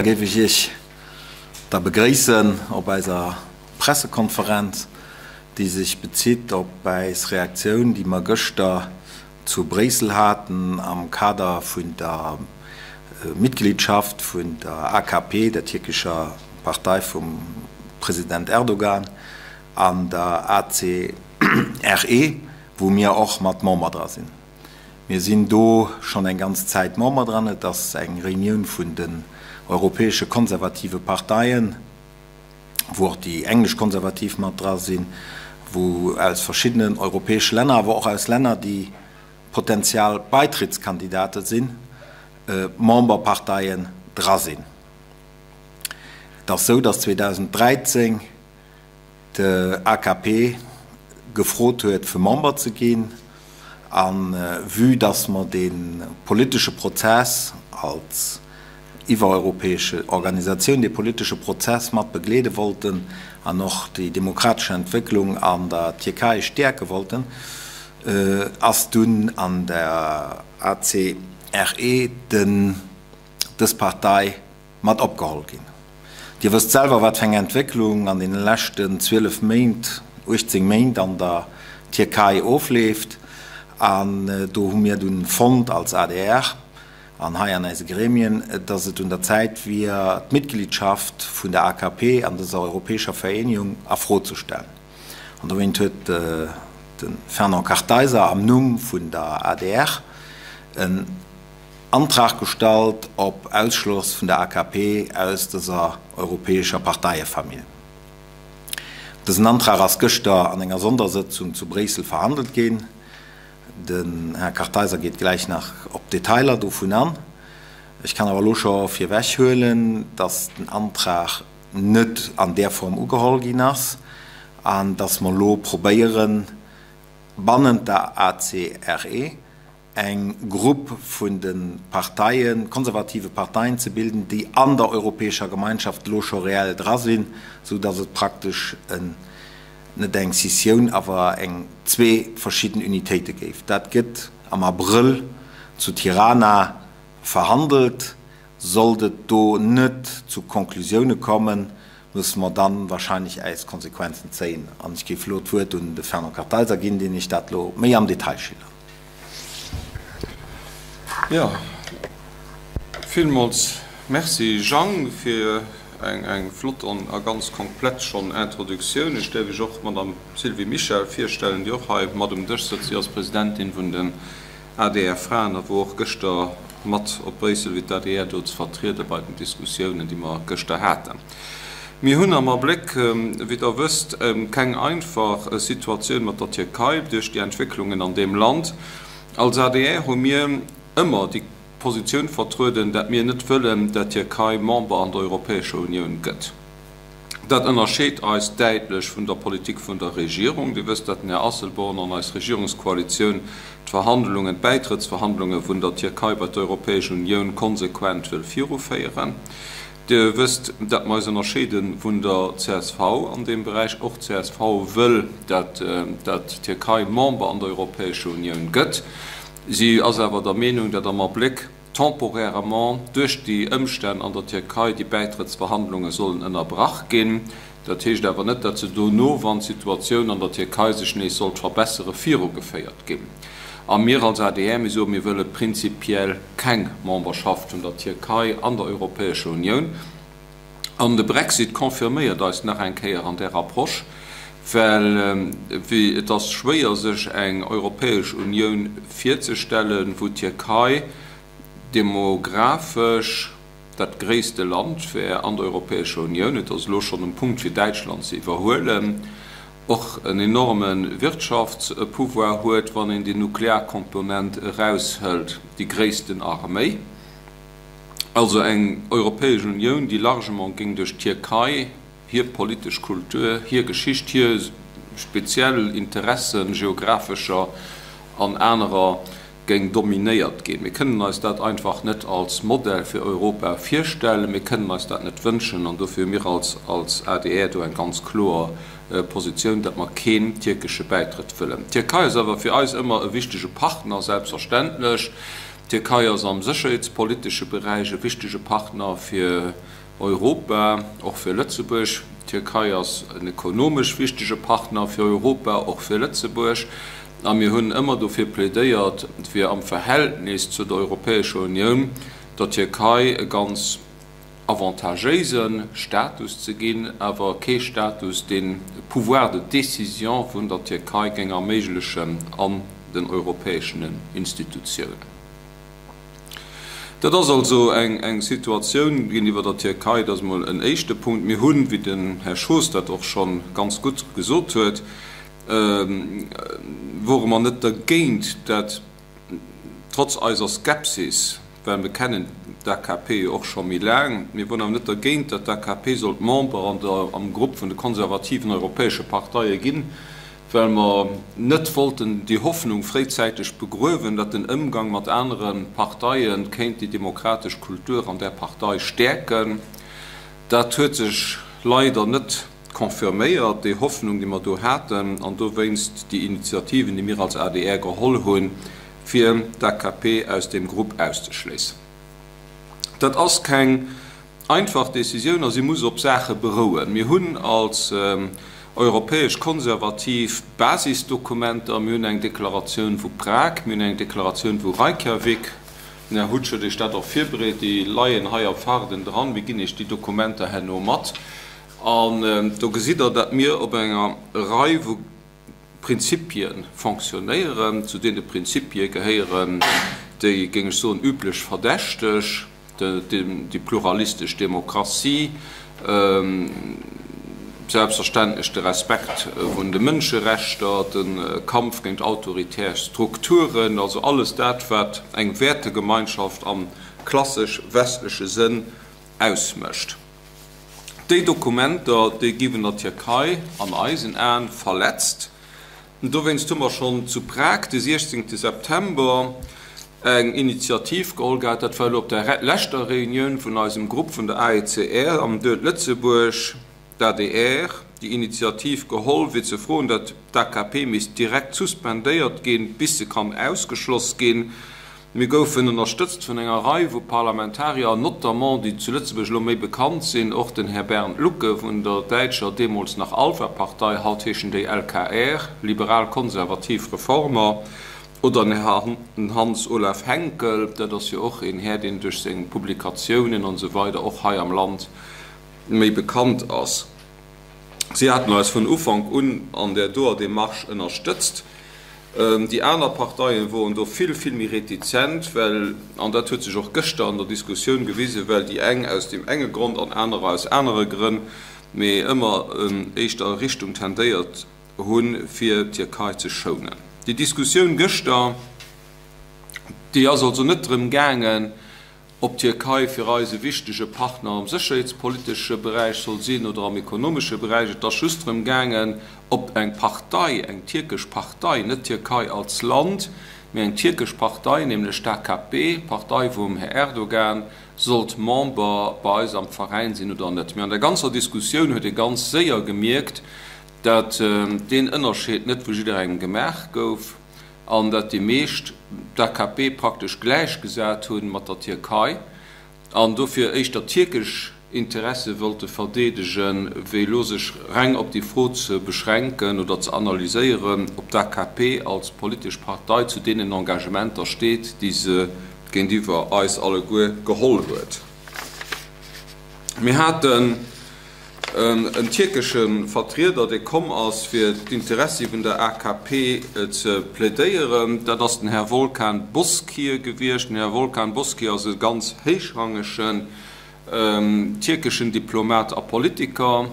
géif ech Iech da begréissen op eiser Pressekonferenz, déi sech bezitt op äis Reaktioun, déi mer gëschter zu Bréissel haten am Kader vun der Mitgliedschaft vun der AKP, der tierkescher Partei vum President Erdogan, an der ACRE, wou mir och mat Member dra sinn. Mir sinn do schonn eng ganz Zäit Member dran. Et ass eng Reunioun vun den europäesche konservative Parteien, wou och déi englesch Konservativ mat dra sinn, wou aus verschiddenen europäesche Länner, awer och aus Länner, déi potential Baitrittskandidate sinn, Memberparteien dra sinn. Et ass esou, datt 2013 d'AKP gefrot huet, fir Member ze ginn. A vue dass mer dee politesche Prozess als iwwereuropäesche Organisatioun, dee politesche Prozess mat begleede wollten an och déi demokratesch Entwécklung an der Tierkei stäerke wollten, ass dunn an der ACRE dës Partei mat opgeholl ginn. Dir wësst selwer, wat fir eng Entwécklung an deene leschten 12 Méint, 18 Méint an der Tierkei ofleeft. An do hu mir dunn fonnt als adr an hei an eise Gremien, dass et un der Zäit wier, d'Mitgliedschaft vun der AKP an dëser europäescher Vereenegung a Fro ze stellen. An dowéint huet de Fernand Kartheiser am Numm vun der adr en Antrag gestallt op Ausschloss vun der AKP aus dëser europäescher Parteiefamill. Dësen Antrag ass gëschter an enger Sondersëtzung zu Bréissel verhandelt ginn. Den Här Kartheiser geet gläich nach op d'Detailer dovun an. Ech kann awer elo scho virwech huelen, dass den Antrag net an där Form ugeholl ginn ass an dass mer elo probéieren, bannent der ACRE eng Grupp vun de Parteien, konservative Parteien ze bilden, déi an der Europäescher Gemeinschaft elo scho reell dra sinn, esou datt et praktesch en, net eng Scissioun, awer eng zwee verschidden Unitéite géif. Dat gëtt am Abrëll zu Tirana verhandelt. Sollt et do net zu Konklusioune kommen, musse mer dann wahrscheinlech äis Konsequenzen zéien. An ech géif elo d'Wuert un de Fernand Kartheiser ginn, deen Iech dat elo méi am Detail schildert. Jo, villmools Merci Jang fir eng flott an a ganz komplett schonn Introduktioun. Ech däerf Iech och d'Madame Sylvie Mischel virstellen, déi och hei mat um Dësch sëtzt. Si ass Presidentin vun den Adr Fraen a wor och gëschter mat op Bréissel fir d'ADR do ze vertriede bei den Diskussiounen, déi mer gëschter haten. Mir hunn am Abléck, wéi Der wësst, keng einfach Situatioun mat der Tierkei duerch déi Entwécklungen an deem Land. Als adr hu mir ëmmer déi Positioun vertrueden, dat mir net wëllen, dat d'Tierkei Member an der Europäescher Unioun gëtt. Dat ënnerscheet eis däitlech vun der Politik vun der Regierung. Dir wësst, dat den Här Asselborn an eis Regierungskoalitioun d'Verhandlungen, d'Bäitrëttsverhandlunge vun der Tierkei bei d'Europäesch Unioun konsequent wëll viruféieren. Dir wësst, dat mer eis ënnerscheede vun der csv an deem Beräich. Och d'CSV wëll, dat dat d'Tierkei Member an der Europäescher Unioun gëtt. Si ass awer der Meenung, dat am Abléck, temporairement duerch déi Ëmstänn an der Tierkei déi Bäitrëttsverhandlunge sollen ënnerbrach ginn. Dat heescht awer net, datt se dono, wann d'Situatioun an der Tierkei sech nees sollt verbesseren, virugeféiert ginn. A mir als adr, mir soen, mir wëlle prinzipiell keng Memberschaft vun der Tierkei an der Europäescher Unioun. An de Brexit confirméiert eis nach eng Kéier an där Approche, well et ass schwéier sech eng Europäesch Unioun virzestellen, wou d'Tierkei demografesch dat gréisste Land wär an der Europäescher Unioun, et ass elo schonn um Punkt fir Däitschland ze iwwerhuelen, och en enorme Wirtschaftspouvoir huet, wann een déi Nuklearkomponent eraushëlt, déi gréissten Arméi. Also eng Europäesch Unioun, déi largement géing duerch d'Tierkei, hir politesch Kultur, hir Geschicht, hir speziell Interessen, geographescher an anerer, géing dominéiert ginn. Mir kënnen eis dat einfach net als Modell fir Europa virstellen, mir kënnen eis dat net wënschen an dofir hu mir als als adr do eng ganz kloer Positioun, datt mer keen tierkesche Bäitrëtt wëllen. D'Tierkei ass awer fir eis ëmmer e wichtege Partner, selbstverständlech. D'Tierkei ass am sécherheetspolitesche Beräich e wichtege Partner fir Europa, och fir Lëtzebuerg. D'Tierkei ass en ekonomesch wichtege Partner fir Europa, och fir Lëtzebuerg. A mir hunn ëmmer dofir plädéiert, fir am Verhältnis zu der Europäescher Unioun der Tierkei e ganz avantagéise Status ze ginn, awer kee Status, deen e Pouvoir de décision vun der Tierkei géing erméiglechen an den europäeschen Institutiounen. Dat ass also eng Situatioun géintiwwer der Tierkei. Dat ass emol en éischte Punkt. Mir hunn, wéi den Här Schoos dat och scho ganz gutt gesot huet, wore mer net dergéint, dat trotz eiser Skepsis, well mir kennen d'AKP jo och scho méi laang, mir woren awer net dergéint, datt d'AKP sollt Member an der, am Grupp vun de konservativen europäesche Parteie ginn, well mer net wollten déi Hoffnung fréizäiteg begruewen, datt den Ëmgang mat anere Parteie kéint déi demokratesch Kultur an där Partei stäerken. Dat huet sech leider net confirméiert, déi Hoffnung, déi mer do haten, an dowéinst déi Initiativen, déi mir als adr geholl hunn, fir d'AKP aus deem Grupp auszeschléissen. Dat ass keng einfach Décisioun a si muss op Saache berouen. Mir hunn als Europäesch Konservativ Basisdokumenter, mir hunn eng Deklaratioun vu Prag, mir hunn eng Deklaratioun vu Reykjavik, den Här Hutsch huet Iech dat och virbereet, déi leien hei a Farden dran, mir ginn Iech déi Dokumenter herno mat. An do gesitt Der, datt mir op enger Rei vu Prinzipie fonctionnéieren. Zu deene Prinzipie gehéieren déi, géing ech soen, üblech Verdächteg, déi pluralistesch Demokratie, selbstverständlech de Respekt vun de Mënscherechter, de Kampf géint autoritär Strukturen, also alles dat, wat eng Wäertegemeinschaft am klassesch westleche Sënn ausmécht. Déi Dokumenter, déi gi vun der Tierkei an eisen Aen verletzt. Dowéinst hu mer schonn zu Prag de 16 September eng Initiativ geholl gehat, dat war elo op der leschter Reunioun vun eisem Grupp vun der AECR am Duet Lëtzebuerg, d'ADR, déi Initiativ geholl, fir ze froen, datt d'AKP misst direkt suspendéiert ginn, bis se kann ausgeschloss ginn. Mir goufen ënnerstëtzt vun enger Rei vu Parlamentarier, notamment déi zu Lëtzebuerg elo méi bekannt sinn, och den Här Bernd Lucke vun der däitscher, deemools nach Alpha-Partei, haut heeschen déi LKR, Liberal-Konservativ Reformer, oder den Här Hans-Olaf Henkel, dat ass jo och een Här, deen duerch seng Publikatiounen an esou weider och hei am Land méi bekannt ass. Si haten eis vun Ufank un an där doer Démarche ënnerstëtzt. Déi aner Parteien woren do vill, vill méi retizent, well, an dat huet sech och gëschter an der Diskussioun gewisen, well déi eng aus deem enge Grond an anerer aus anere Grënn, mee ëmmer éischter a Richtung tendéiert hunn, fir d'Tierkei ze schounen. Déi Diskussioun gëschter, déi ass also net drëm gaangen, Ob d'Tierkei fir eis e wichtege Partner am sécherheetspolitesche Beräich soll sinn oder am ekonomesche Beräich, et ass just drëm gaangen, ob eng Partei, eng tierkesch Partei, net d'Tierkei als Land, mee eng tierkesch Partei, nämlech d'AKP, d'Partei vum Här Erdogan, sollt Member bei eis am Veräin sinn oder net. Mee an der ganzer Diskussioun huet ee ganz séier gemierkt, dat deen Ënnerscheed net vu jidderengem gemaach gouf. an datt déi meescht d'AKP praktesch gläichgesat hu mat der Tierkei an dofir éischter tierkesch Interesse wollte verdeedegen, wéi elo sech reng op déi Fro ze beschränken oder ze analyséieren, ob d'AKP als politesch Partei zu deenen Engagementer steet, déi se géintiwwer eis alleguer geholl huet. Mir haten. En tierkesche Vertrieder, dee komm ass, fir d'Interessi vun der AKP ze plädéieren, dat ass den Här Volkan Bozkir gewiescht. Den Här Volkan Bozkir ass e ganz héichrangegen tierkeschen Diplomat a Politiker.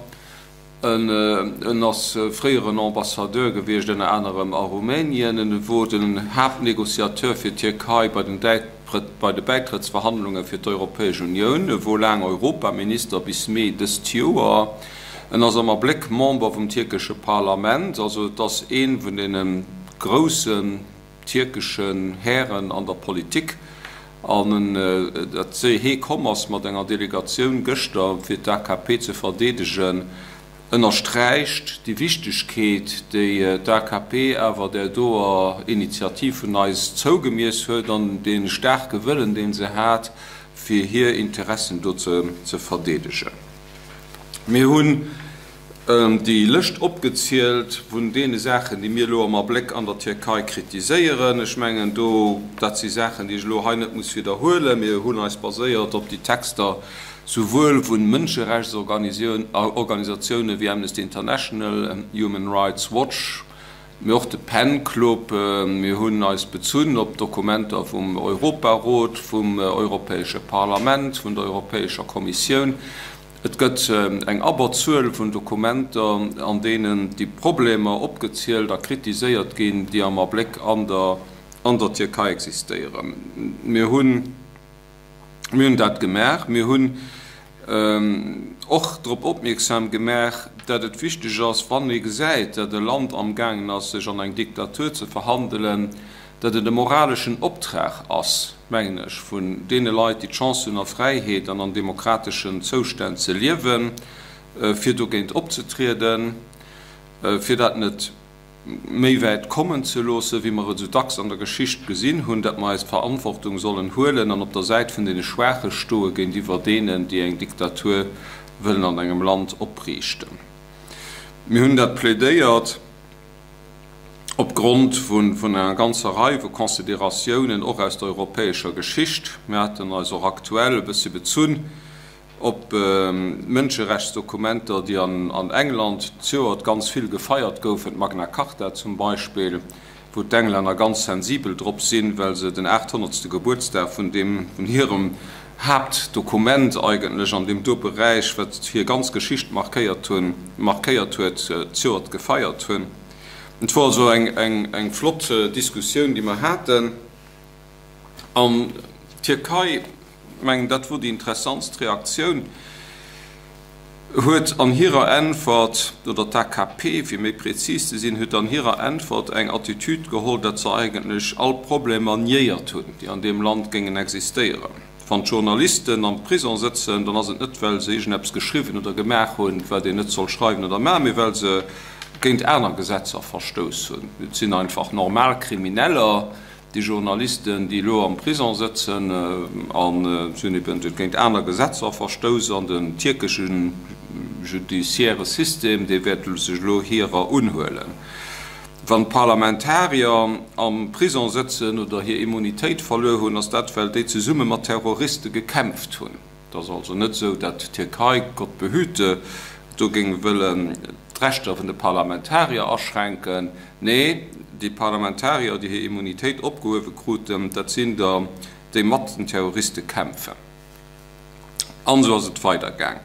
En ass fréieren Ambassadeur gewiescht, ënner anerem a Rumänien. En wor den Haaptnegociateur fir d'Tierkei bei den bei de Bäitrëttsverhandlunge fir d'Europäesch Unioun. E wor laang Europaminister bis Mee dëst Joer. En ass am Abléck Member vum tierkesche Parlament. Also et ass ee vun deene groussen tierkeschen Hären an der Politik. An datt hee komm ass mat enger Delegatioun gëschter, fir d'AKP ze verdeedegen. Ënnersträicht déi Wichtegkeet, déi d'AKP awer där doer Initiativ vun eis zougemiess huet an dee staarke Wëllen, dee se hat, fir hir Interessen do ze verdeedegen. Mir hunn déi Lëscht opgezielt vun deene Saachen, déi mir elo am Abléck an der Tierkei kritiséieren. Ech mengen do, dat si Saachen, déi ech elo hei net muss widderhuelen. Mir hunn eis baséiert op déi Texter, souwuel vu Mënscherechtsorganisatioune wéi Amnesty International, Human Rights Watch, mee och de Pen Club. Mir hunn eis bezunn op Dokumenter vum Europarot, vum Europäesche Parlament, vun der Europäescher Kommissioun. Et gëtt eng Abberzuel vun Dokumenter, an deenen déi Problemer opgezielt a kritiséiert ginn, déi am Abléck an der Tierkei existéieren. Mir hunn. Mir hunn dat gemaach. Mir hunn och drop opmierksam gemaach, dat et wichteg ass, wann ee gesäit, dat e Land amgaangen ass, sech an eng Diktatur ze verhandelen, dat et e moraleschen Optrag ass, mengen ech, vun deene Leit, déi d'Chance hunn, a Fräiheet an an demokrateschen Zoustänn ze liewen, fir dogéint opzetrieden, fir dat net méi wäit kommen ze loossen, wéi mer et esou dacks an der Geschicht gesinn hunn, datt mer eis Verantwortung sollen huelen an op der Säit vun deene Schwaache stoe géintiwwer deenen, déi eng Diktatur wëllen an engem Land opriichten. Mir hunn dat plädéiert opgrond vun enger ganzer Rei vu Consideratiounen, och aus der europäescher Geschicht. Mir haten eis och aktuell e bëssi bezunn Op Mënscherechtsdokumenter, déi an England zejoert ganz vill gefeiert goufen, d'Magna Carta zum Beispill, wou d'Englänner ganz sensibel drop sinn, well se den 800. Gebuertsdag vun deem, vun hirem Haaptdokument eigentlech an deem do Beräich, wat hir ganz Geschicht markéiert hunn, markéiert huet, zejoert gefeiert hunn. Et wor also eng flott Diskussioun, déi mer haten. An d'Tierkei, ech mengen, dat wor déi interessantst Reaktioun, huet an hirer Äntwert, oder d'AKP, fir méi prezis ze sinn, huet an hirer Äntwert eng Attitüd geholl, datt se eigentlech all Problemer niéiert hunn, déi an deem Land géingen existéieren. Wann d'Journalisten am Prison sëtzen, dann ass et net, well se iergendeppes geschriwwen oder gemaach hunn, wat een net soll schreiwen oder maachen, mee well se géint aner Gesetzer verstouss hunn. Et sinn einfach normal Krimineller, Déi Journalisten, déi elo am Prison sëtzen, a si hunn eben géint aner Gesetzer verstouss, an den tierkesche judiciaire System, dee wäert sech elo hirer unhuelen. Wann d'Parlamentarier am Prison sëtzen oder hir Immunitéit verluer hunn, ass dat, well déi zesumme mat Terroriste gekämpft hunn. Et ass also net esou, dat d'Tierkei, Gott behüte, do géing wëllen d'Rechter vun de Parlamentarier aschränken. Nee, déi Parlamentarier, déi hir Immunitéit opgehuewe kruten, dat sinn der, déi mat den Terroriste kämpfen. An esou ass et weidergaang.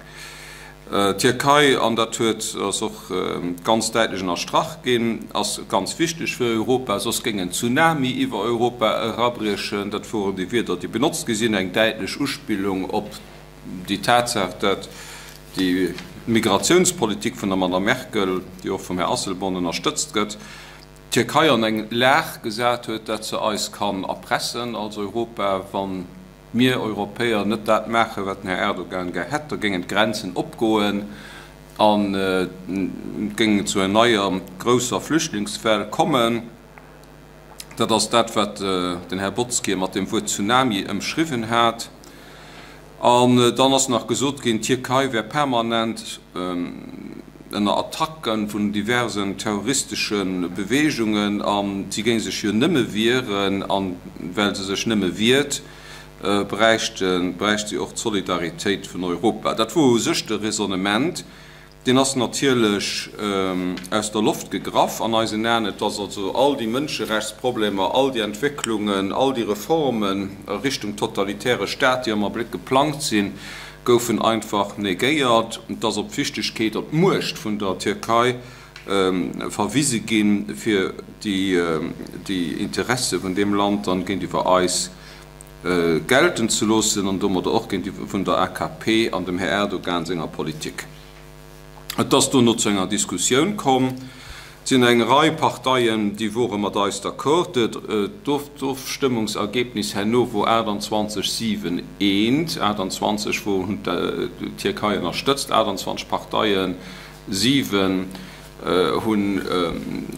D'Tierkei, an dat huet, ass och ganz däitlech ënnerstrach ginn, ass ganz wichteg fir Europa, soss géing en Tsunami iwwer Europa erabriechen. Dat woren déi Wierder, déi benotzt gi sinn, eng däitlech Uspillung op déi Tatsaach, dat déi Migratiounspolitik vun der Madame Merkel, déi och vum Här Asselborn ënnerstëtzt gëtt, d'Tierkei an eng Lag gesat huet, dat se eis kann erpressen als Europa, wann mir Europäer net dat maachen, wat den Här Erdogan gär hätt, da géingen d'Grenzen opgoen an et géing zu enger neier grousser Flüchtlingswell kommen. Dat ass dat, wat den Här Bozkir mat dem Wuert Tsunami ëmschriwwen hat. An dann ass nach gesot ginn, d'Tierkei wär permanent ënner Attacke vun diversen terroristesche Beweegungen a si géing sech jo nëmme wieren, a well se sech nëmme wiert, bräicht si och d'Solidaritéit vun Europa. Dat wor u sech de Raisonnement. Deen ass natierlech aus der Loft gegraff an eisen Aen. Et ass also all déi Mënscherechtsproblemer, all déi Entwécklungen, all déi Reformen a Richtung totalitäre Staat, déi am Abléck geplangt sinn, goufen einfach negéiert. Et ass op d'Wichtegkeet, op d'Muecht vun der Tierkei verwise ginn, fir déi Interesse vun deem Land dann géintiwwer eis gelten ze loossen an domadder och géintiwwer vun der AKP an dem Här Erdogan senger Politik. Et ass dono zu enger Diskussioun komm. Et sinn eng Rei Parteien, déi wore mat eis d'accord. D'Ofstëmmungsergebnis herno wor 28, 7, 1. 28 wor, hunn d'Tierkei ënnerstëtzt, 28 Parteien. 7 hu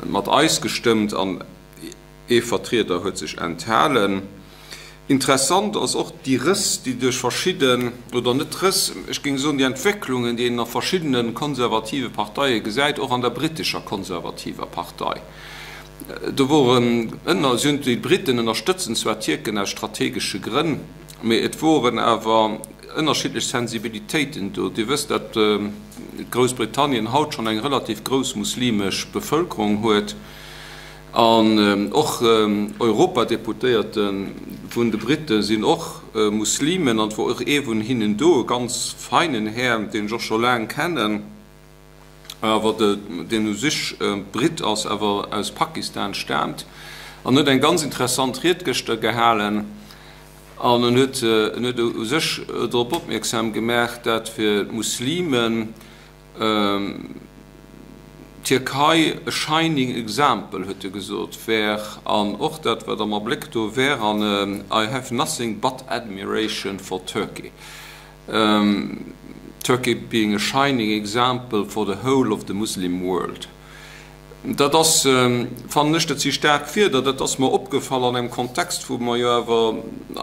mat eis gestëmmt an ee Vertrieder huet sech enthalen. Interessant ass och déi Rëss, déi duerch verschidden, oder net Rëss, ech géing soen déi Entwécklungen, déi een a verschiddene konservative Parteie gesäit, och an der brittescher konservativer Partei. Do woren ënner, si hunn, déi Briten ënnerstëtzen zwar d'Tierken aus strategesche Grënn, mee et woren awer ënnerschiddlech Sensibilitéiten do. Dir wësst, datt Groussbritannien haut schonn eng relativ grouss muslimesch Bevëlkerung huet. An och Europadeputéierte vun de Brite sinn och Muslimen. An et wor och ee vun hinnen do, e ganz feinen Här, deen ech och scho laang kennen, awer deen u sech Brit ass, awer aus Pakistan staamt. An huet eng ganz interessant Ried gëschter gehalen. An en huet en huet u sech drop opmierksam gemaach, dat fir d'Muslimen, D'Tierkei, a shining example, huet e gesot, wär, an och dat, wat am Abléck do wär, an I have nothing but admiration for Turkey, Turkey being a shining example for the whole of the Muslim world. Dat ass, fannen ech, dat si staark Wierder. Dat ass mer opgefall an engem Kontext, wou mer jo awer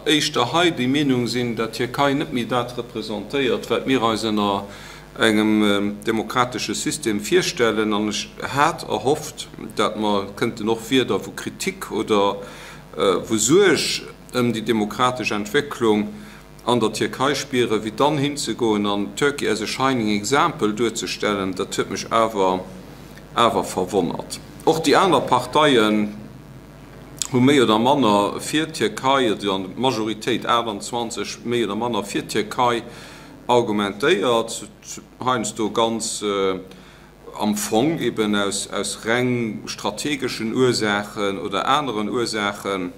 éischter hei déi Meenung sinn, dat d'Tierkei net méi dat representéiert, wat mir eis ënner engem demokratesche System virstellen. An ech hat erhofft, dat mer kënnten och Wierder vu Kritik oder vu Suerg ëm déi demokratesch Entwécklung an der Tierkei spieren, wéi dann hinzegoen an Turkey as a shining example duerzestellen, dat huet mech awer awer verwonnert. Och déi aner Parteien hu méi oder manner fir d'Tierkei, also an d'Majoritéit, 28, méi oder manner fir d'Tierkei argumentéiert, heiansdo ganz am Fong eben aus aus reng strategeschen Ursaachen oder aneren Ursaachen,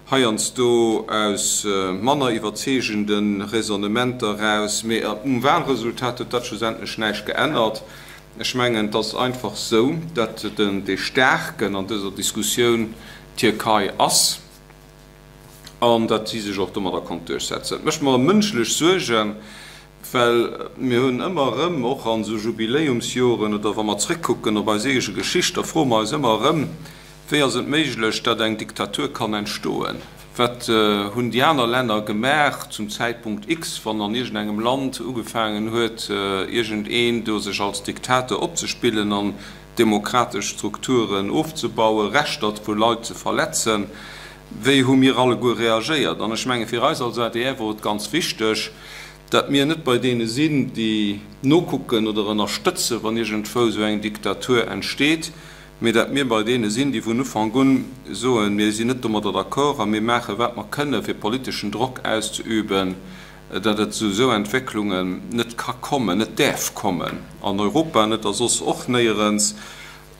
heiansdo aus manner iwwerzeegende Raisonnementer eraus, mee um Wahlresultat huet dat schlussendlech näischt geännert. Ech mengen, et ass einfach esou, datt den dee Staarken an dëser Diskussioun d'Tierkei ass an datt si sech och domadder konnt duerchsetzen. Et mécht mer mënschlech Suergen, Well mir hunn ëmmer erëm, och an esou Jubiläumsjoren oder wa mer zrëckkucken op eis eege Geschicht, da froe mer eis ëmmer erëm, Wéi ass et méiglech, datt eng Diktatur kann entstoen? Wat hunn déi aner Länner gemaach zum Zäitpunkt X, wann an iergendengem Land ugefaangen huet, iergendeen do sech als Diktator opzespillen an demokratesch Strukturen ofzebauen, Rechter vu Leit ze verletzen? Wéi hu mir alleguer reagéiert? An ech menge fir eis als adr wor et ganz wichteg, datt mir net bei deene sinn, déi nokucken oder ënnerstëtzen, wann iergendwou esou eng Diktatur entsteet, mee datt mir bei deene sinn, déi vun Ufank un soen, mir sinn net domadder d'accord a mir maache wat mer kënne fir politeschen Drock auszeüben, datt et zu esou Entwécklungen net ka kommen, net däerf kommen, an Europa net a soss och néierens.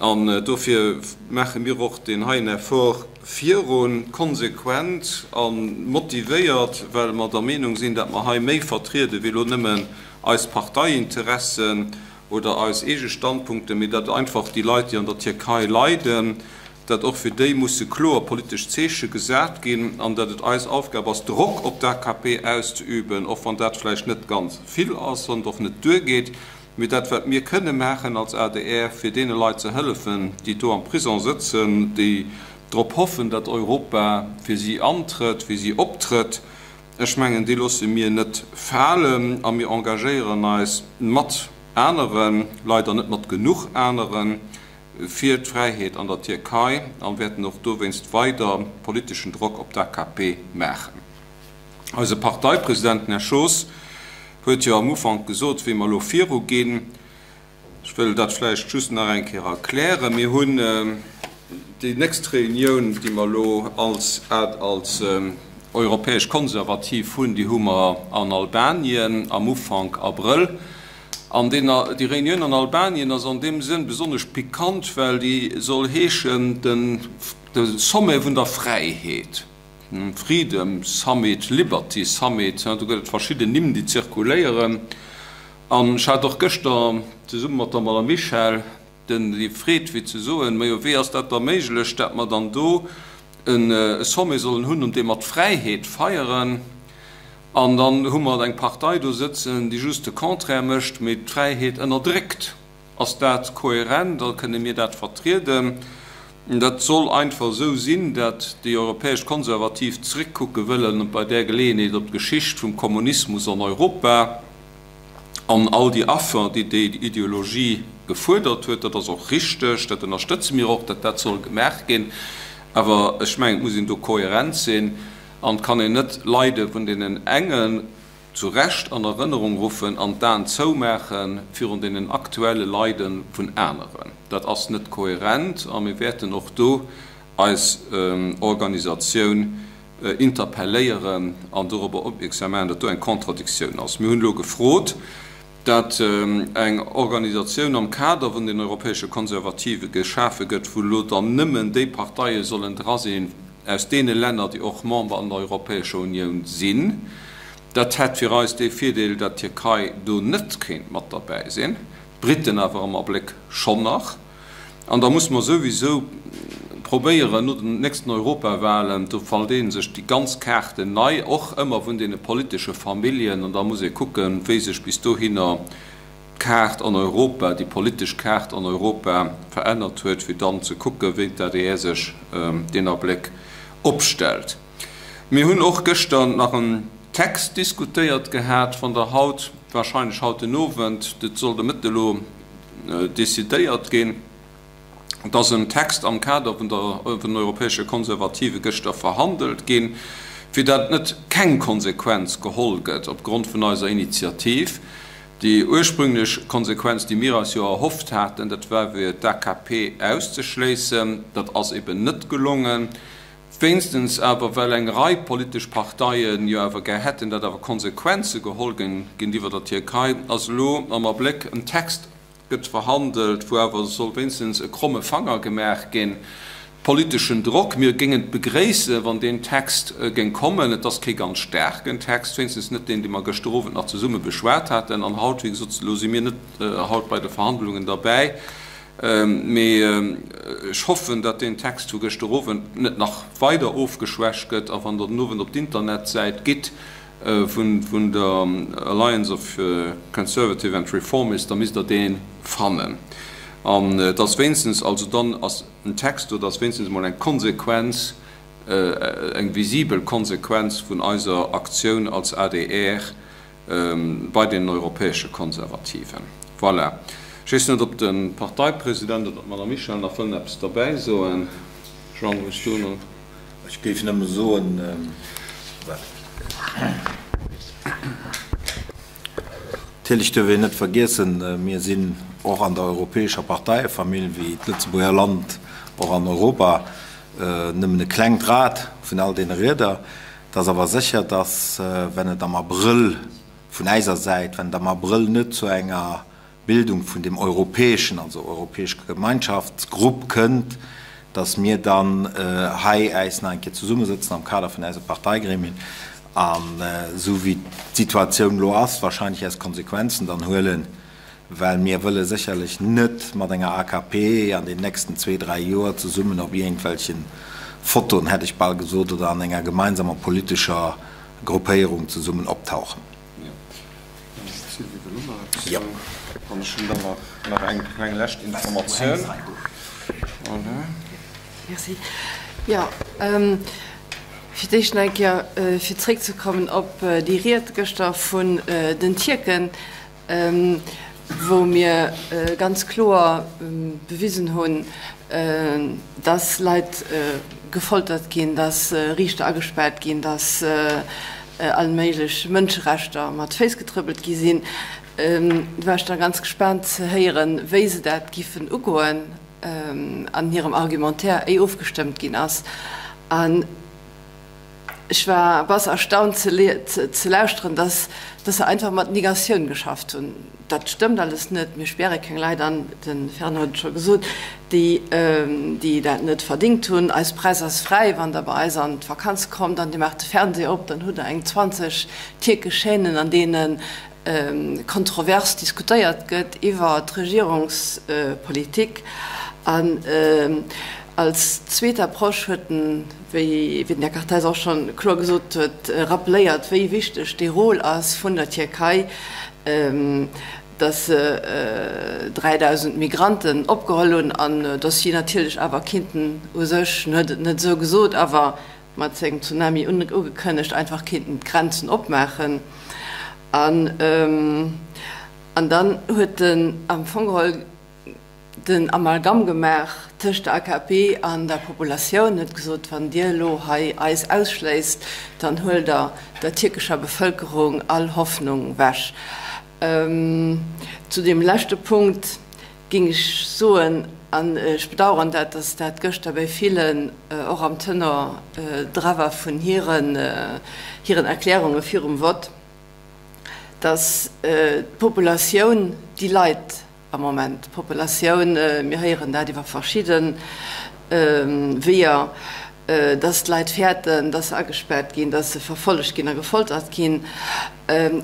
An dofir maache mir och deen heien Effort virun, konsequent a motivéiert, well mer der Meenung sinn, datt mer hei méi vertriede wéi elo nëmmen eis Parteiinteressen oder eis eege Standpunkte, mee datt einfach déi Leit, déi an der Tierkei leiden, datt och fir déi musse kloer politesch Zeeche gesat ginn an datt et eis Aufgab ass, Drock op d'AKP auszeüben, och wann dat vläicht net ganz vill ass an et och net duergeet. Mee dat, wat mir kënne maachen als adr, fir deene Leit ze hëllefen, déi do am Prison sëtzen, déi drop hoffen, datt Europa fir si antrëtt, fir si optrëtt, ech mengen, déi loosse mir net falen. A mir engagéieren eis mat aneren, leider net mat genuch aneren, fir d'Fräiheet an der Tierkei a wäerten och dowéinst weider politeschen Drock op d'AKP maachen. Eise Parteipresident, den Här Schoos, huet jo am Ufank gesot, wéi mer elo viruginn. Ech wëll dat vläicht just nach eng Kéier erklären. Mir hunn déi nächst Reunioun, déi mer elo als als Europäesch Konservativ hunn, déi hu mer an Albanien am Ufank Abrëll. An deen, déi Reunioun an Albanien ass an deem Sënn besonnesch pikant, well déi soll heeschen, den, de Sommet vun der Fräiheet. Freedom Summit, Liberty Summit, do gëtt et verschidden Nimm, déi zirkuléieren. An ech hat och gëschter zesumme mat der Madame Michel den, déi Freed, fir ze soen, Majo, wéi ass dat da méiglech, dat mer dann do e Sommet sollen hunn, un deem mer d'Fräiheet feieren, an dann hu mer eng Partei do sëtzen, déi just de Contraire mécht, mee d'Fräiheet ënnerdréckt. Ass dat kohärent a kënne mir dat vertrieden? Dat soll einfach esou sinn, dat déi europäesch Konservativ zréckkucke wëllen bei där Geleeënheet op d'Geschicht vum Kommunismus an Europa an all déi Affer, déi déi Ideologie gefuerdert huet. Dat ass och richteg, dat ënnerstëtze mir och, dat dat soll gemaach ginn. Awer ech mengen, et muss een do kohärent sinn an et kann een net Leide vun deenen engen zu Recht an Erënnerung ruffen an d'Aen zoumaache virun deenen aktuelle Leide vun aneren. Dat ass net kohärent a mir wäerten och do eis Organisatioun interpelléieren an dorobber opmierksam maachen, datt do eng Contradictioun ass. Mir hunn elo gefrot, datt eng Organisatioun am Kader vun den europäesche Konservative geschafe gëtt, wou elo dann nëmmen déi Parteie sollen dra sinn aus deene Länner, déi och Member an der Europäescher Unioun sinn. Dat hätt fir eis dee Virdeel, datt d'Tierkei do net kéint mat derbäi sinn, d'Briten awer am Abléck schonn nach. An da musse mer souwisou probéieren, no den nächsten Europawahlen, do verleeë sech déi ganz Kaarten nei, och ëmmer vun deene politesche Familljen, an da muss ee kucken, wéi sech bis dohinner d'Kaart an Europa, déi politesch Kaart an Europa verännert huet, fir dann ze kucken, wéi d'ADR sech deen Abléck opstellt. Mir hunn och gëschter nach en Text diskutéiert gehat, wann Der haut, wahrscheinlech haut den Owend, dat soll de Mëtte elo decidéiert ginn, dass en Text am Kader vun der, vun den europäesche Konservative gëschter verhandelt ginn, fir dat net keng Konsequenz geholl gëtt opgrond vun eiser Initiativ. Déi ursprünglech Konsequenz, déi mir eis jo erhofft haten, dat war fir d'AKP auszeschléissen. Dat ass eben net gelongen. Wéinstens awer well eng Rei politesch Parteien jo awer gär hätten, datt awer Konsequenze geholl ginn géintiwwer der Tierkei, ass elo am Abléck en Text gëtt verhandelt, wou awer soll wéinstens e kromme Fanger gemaach ginn, politeschen Drock. Mir géingen et begréissen, wann deen Text géing kommen. Et ass kee ganz staarken Text, wéinstens net deen, dee mer gëschter Owend nach zesumme beschwat haten. An haut, wéi gesot, elo si mir net haut bei de Verhandlungen derbäi. Mee ech hoffen, datt deen Text vu gëschter Owend net nach weider ofgeschwächt gëtt. A wann Der den Owend op d'Internetsäit gitt vun der Alliance of Conservative and Reformists, da misst Der dee fannen. An et ass wéinstens, also dann ass en Text do, datt wéinstens emol eng Konsequenz, eng visibel Konsequenz vun eiser Aktioun als adr bei deenen europäesche Konservativen. Voilà. Ech weess net, ob de Parteipresident oder d'Madame Michel nach wëllen eppes derbäi soen. Jean, hues du nach? Ech géif nëmme soen, natierlech duerf een net vergiessen, mir sinn och an der europäescher Parteiefamill, wéi d'Lëtzebuerger Land och an Europa, nëmmen e klengt Rad vun all deene Rieder. Et ass awer sécher, datt, wenn et am Abrëll vun äiser Säit, wenn et am Abrëll net zu enger Bildung vun deem europäeschen, also europäesch Gemeinschaftsgrupp kënnt, datt mir dann hei äis nach eng Kéier zesummesëtzen am Kader vun äise Parteigremien an, esou wéi d'Situatioun elo ass, wahrscheinlech äis Konsequenzen dann huelen. Well mir wëlle sécherlech net mat enger AKP an den nächsten zwee, dräi Joer zesummen op iergendwelche Fotoen, hätt ech bal gesot, oder an enger gemeinsamer politescher Gruppéierung zesummen optauchen. Jo. An ech hunn dann nach eng kleng lescht Informatioun. Merci. Jo, fir d'éischt nach eng Kéier, fir zréckzekommen op déi Ried gëschter vun den Tierken. wou mir ganz kloer bewisen hunn, dass Leit gefoltert ginn, dass Riichter agespaart ginn, dass all méiglech Mënscherechter mat Féiss getrëppelt gi sinn, war ech da ganz gespaant ze héieren, wéi se dat giffen ugoen an hirem Argumentaire, éi ofgestëmmt ginn ass. An Ech war bass erstaunt ze lauschteren, dass se einfach mat Negatioun geschafft hunn. Dat stëmmt alles net. Mir späre keng Leit an, de Fernand huet et scho gesot, déi dat net verdingt hunn. Eis Press ass fräi. Wann Der bei eis an d'Vakanz kommt an Dir maacht de Fernseh op, dann hutt Der eng 20 tierkesch Chaînen, an deene kontrovers diskutéiert gëtt iwwer d'Regierungspolitik. An als zweet Approche huet en, wéi den Här Kartheiser och scho kloer gesot huet, rappeléiert, wéi wichteg dee Rôle ass vun der Tierkei. dass se 3.000 Migranten opgeholl hunn an dass si natierlech awer kinnten u sech, en huet et net esou gesot, awer mat sengem Tsunami ugekënnegt, einfach kinnten d'Grenzen opmaachen. An dann huet en am Fong geholl den Amalgam gemaach tëscht der AKP an der Populatioun, huet gesot, wann Dir elo hei eis ausschléisst, dann huelt Der der tierkescher Bevëlkerung all Hoffnung wech. Zu deem leschte Punkt géing ech soen, an ech bedauern dat, dass dat gëschter bei villen och am Tenor dra war vun hiren Erklärunge virum Vott, dass d'Populatioun déi leit am Moment. D'Populatioun, mir héieren dat iwwer verschidde Weeër, dass d'Leit fäerten, dass se agespaart ginn, dass se verfollegt ginn a gefoltert ginn.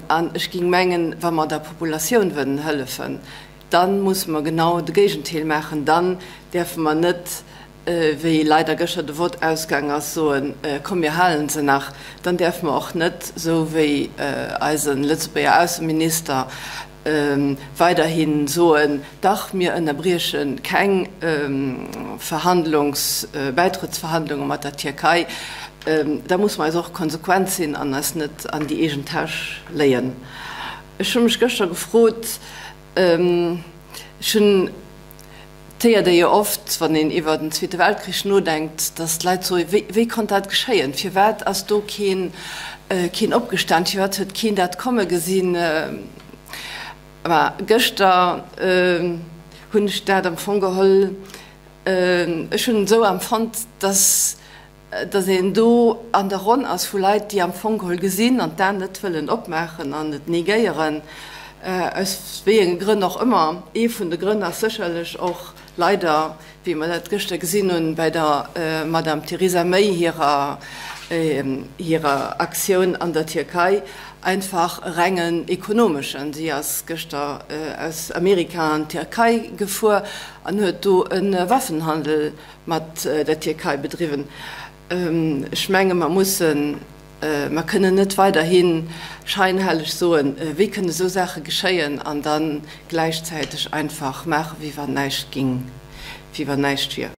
An ech géing mengen, wa mer der Populatioun wëllen hëllefen, da musse mer genau de Géigenteil maachen. Dann däerfe mer net, wéi leider gëschter de Vott ausgaang ass, soen, komm mir halen se nach. Dann däerfe mer och net, esou wéi eise Lëtzebuerger Ausseminister, weiderhi soen, dach mir ënnerbrieche keng Verhandlungs-, Bäitrëttsverhandlunge mat der Tierkei. Da musse mer eis och konsequent sinn an eis net an déi eegen Täsch léien. Ech hu mech gëschter gefrot, ech hunn, Et héiert ee jo oft, wann een iwwer den Zweete Weltkrich nodenkt, datt d'Leit soen, Wéi, wéi konnt dat geschéien? Firwat ass do keen, keen opgestan? Firwat huet keen dat komme gesinn? Mä gëschter hunn ech dat am Fong geholl, ech hunn esou empfonnt, datt, datt een do an der Ronn ass vu Leit, déi am Fong geholl gesinn an d'Aen net wëllen opmaachen an et negéieren, aus wéi enge Grënn och ëmmer. Ee vun de Grënn ass sécherlech och leider, wéi mer dat gëschter gesinn hunn bei der Madame Theresa May hirer hirer Aktioun an der Tierkei, einfach e rengen ekonomeschen. Si ass gëschter aus Amerika an d'Tierkei gefuer an huet do e Waffenhandel mat der Tierkei bedriwwen. Ech menge mer mussen, mer kënnen net weiderhi scheinhelleg soen, wéi kënne esou Saache geschéien an da gläichzäiteg einfach maachen, wéi wann näischt ging, wéi wann näischt wier.